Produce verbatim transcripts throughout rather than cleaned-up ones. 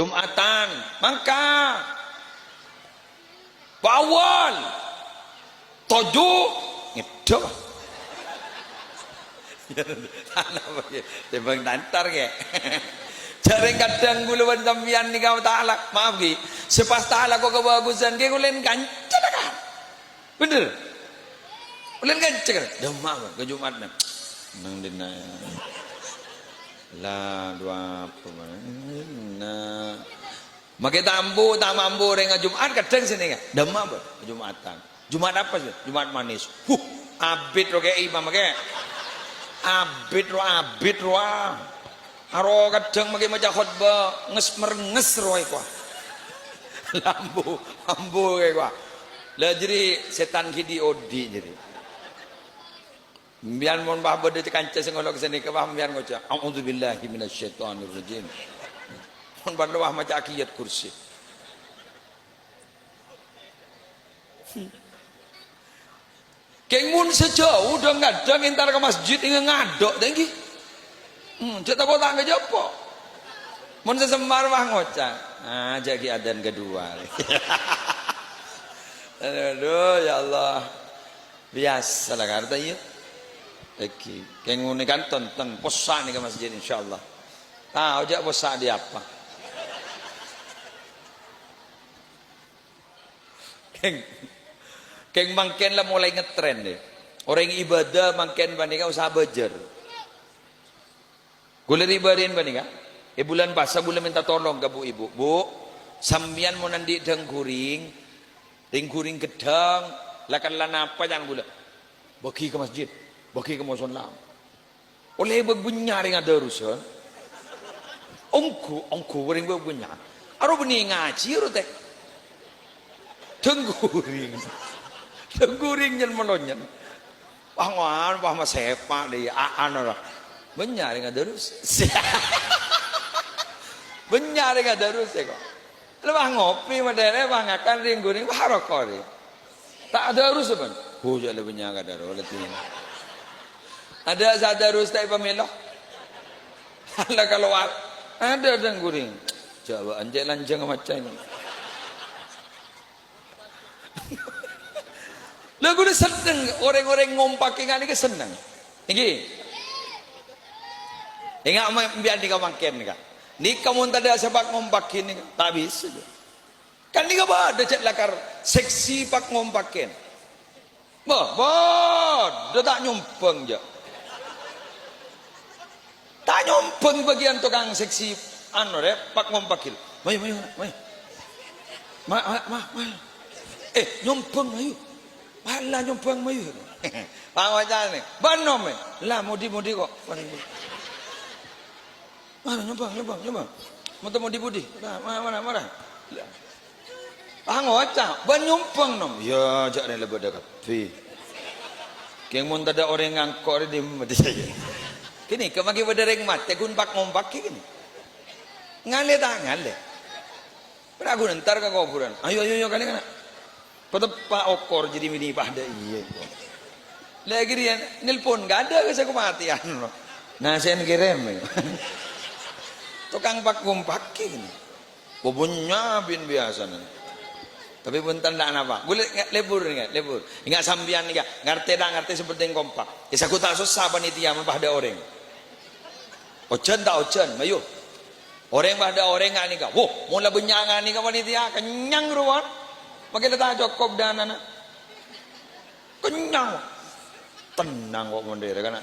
Jum'atan, mangka. Bâ'wâl. Toju'. Ngèdhâ. Tèmbhâng tantar, Kè. Jhârèng kadhâng kaulâ bân sampèyan nèka ta'ala. Maaf, Kè. Sè pas ta'ala kok kabhâghusân, Kè, kaulâ èn kanca, Kak. Bhender. Ulèn kenceng, kan? Dâ' emma', Bang, ka Jum'at, nang. Nang dinna'. La, dua apa, Bang? Nah. Makè ta' ambu, ta' mambu orèng Jum'at, kadhâng sènènga. Dâ' emma', Bang, Jum'atan. Jum'at apa, sih? Jum'at manis. Huh, abit rowa kè imam, kè. Abit rowa, abit rowa. Aro kadhâng makè maca khotbah, nges-merenges rowa, kok. La ambu, ambu, kè, kok. Lah, jârèya sètan ghi' odi', jârèya. Sampèyan mon pas bâdâ kanca sè ngolok sanèka, pas sampèyan ngoca', "A'udzubillahi minasyaitonirrajim." Mon parlo, pas maca Ayatul Kursi. Kèng mon sè jhâu, dhâng-kadhâng entar ka masjid, ènga' ngadâ', ta' ènggi. Hmm, jhâ' tako' ta' ngajhâpo'. Mon sè semmar, pas ngoca', "Ah, jhâ' ghi' adzan kedua." Aduh, ya Allah. Biyasa la, Kak, artèna, iyâ. Ènggi. Kèng ngonè kan tenteng, possa' nèka masjid, insyaallah. Tao jhâ' possa' di apa. Kèng, kèng mangkèn la mulai ngetren, yâ. Orèng ibadah mangkèn panèka usaha bâjâr. Kaulâ rè-bâri'ân panèka, è bulân pasa kaulâ mènta tolong ka bu-ibu. "Bu, sampèyan mon andi' dhâng-ghuring, rèng-ghuring ghedhâng, la kella napa can kaulâ? Bâgi ka masjid, bâgi ka musholla." Ollè bâ-, bânnya' rèng adarus, ya. Ongghu, ongghu rèng bâ-, bânnya'. Aro bânnè ngajhi, aro tè. Dhâng-ghuring. Dhâng-ghuring nyèn-malonnyèn. Wah, ngowan, wah, masèpa' dhi, a'an ora. Bânnya' rèng adarus. Bânnya' rèng adarus, ya, kok. Lè, wah, ngopi modèrè, wah, ngakan rèng-ghuring, wah, roko' rè. Ta' adarus, bân. Hu, jhâ' lè bânnya' kadhâro, lè tèng. Adâ' sè adarus ta' èpamèlo. La kalowar. Adâ' dhâng-ghuring. Jhâ' bâ'ân cè' lanjhâng maca ini. Lha, kaulâ senneng, orèng-orèng ngompakè nga' nèka senneng. Ènggi. Enga' ma-, sampèyan nèka mangkèn nèka. Nèka mon tadâ' sè pas ngompakè nèka, ta' bisa, jhâ'. Kan nèka bâdâ cè' lakar seksi pas ngompakè. Bâ, bâdâ ta' nyombhâng, jhâ'. Ta' nyombhâng bâgiyân tokang seksi, anu, rè, pas ngompakè. Mayu, mayu, mayu. Ma-, ma-, ma-, mayu. Eh, nyombhâng, mayu. Wala nyombhâng, mayu. Pangoca'na, "Bân nom, è?" "La, modi-modi, kok." Mara nyombhâng, nyombhâng, nyombhâng. Mènta modi-modi. Nah, ma-, mara, mara. Pangoca', "Bân nyombhâng, nom." "Iyâ, jhâ' rè la bâdâ kabbhi." Kèng mon tadâ' orèng ngangko' rè dimma dhi saja. Kènè, kemma ghi' bâdâ rèng matè ghun pak-ngompakè kènè. Ngalè ta' ngalè? Ragu entar ka kobhurân. "Ayo, ayo, ayo, kalè kana'." Pateppa' okor jadi mini padâ iyâ. Lagi riyan nelpon, "Gak ada ke saya kematian." Nah, saya kirim. Tukang pak-ngompakè ini. Bobonnya bin biasa nih. Tapi pun tanda napa? Gue le-, lebur nih, lebur. Enggak sampeyan nih, ngerti tak ngerti seperti kompak. Ya, saya tak susah panitia, mah padâ orèng. Ojhân ta' ojhân, mayu. Orèng padâ orèng nga' nèka. Wo, mon la bânnya' nga' nèka panitia, kennyang rowan. Makè la ta' cokop dânana. Kennyang. Tennang kok mon dhi rè kana'.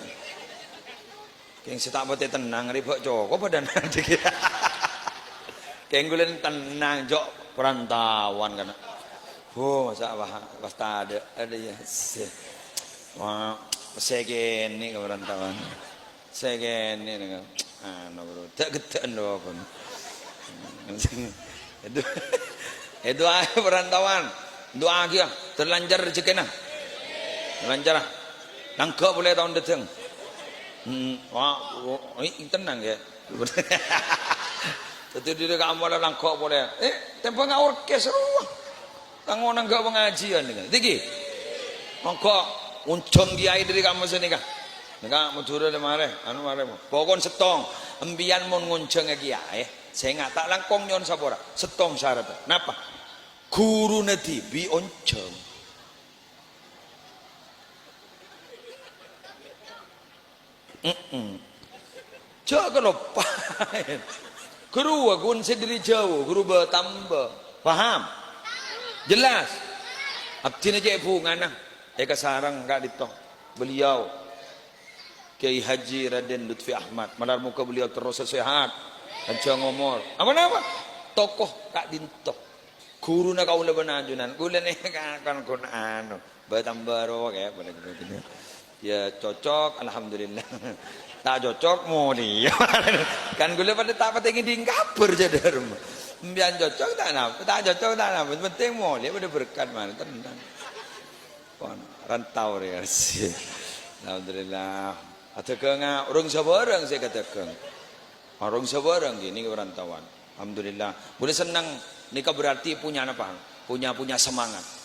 Kèng sè ta' patè tennang rè bâ' cokop dânana. Kèng ghulâ tennang, jhâ' parantawan kana'. Wo, masa' wah, pas tadâ', adâ' ya. Sè. Wah, sè kènè' ka parantawan. Sè kènè' nèka, anu, bro, ta' ghedhâ'ân dâ' kono. Itu, itu aja perantauan. Doa aja, terlancar rezekinya. Lancar, ah. Langghâ' polè taon dâteng. Hmm, wah, oh, i-, tenang ya. Dâddhi dhi rè kamola langghâ' polè. Eh, tèmbhâng orkes rowa. Tang onang gak pengajian nèka. Niki. Monggo ngonjhâng kiai dâri kampus nèka. Nèka Madhurâ dâ' marè, anu marè. Pokon settong, empiyan mon ngonjhâng kiai, Sènga' ta' langkong nyo'on sapora. Sèttong saradhâ. Napa? Ghuruna dhibi' onjhâng. Mm-mm. Jhâ' kaloppaèn. Ghuru ghun sè dhâri jhâu, ghuru bâtamba. Paham? Jelas? Abdhina cè' bhungana èkasareng ka'dinto. Beliau Kiai Haji Raden Lutfi Ahmad. Malar moga beliau terus sehat, panjang umur. Apa nama? Tokoh ka'dinto. Ghuruna kaulâ bân ajunan. Kaulâ nèka kan ghun anu, bâtamba rowa kaya pada gitu. Ya cocok, alhamdulillah. Ta' cocok, molè. Kan kaulâ padâ ta' patè ngèdhing kabhâr jâ' dârma. Sampèyan cocok ta' napa, ta' cocok ta' napa. Penting molè padâ berkat mawon, tenang. Pon, rantau rèya. Alhamdulillah. Adhâghângnga orèng sabârâng sè kadhâghâng. Orèng sabârâng ghi' nèka parantauan. Alhamdulillah. Bulâ senneng nèka berarti punya napa? Punya, punya semangat.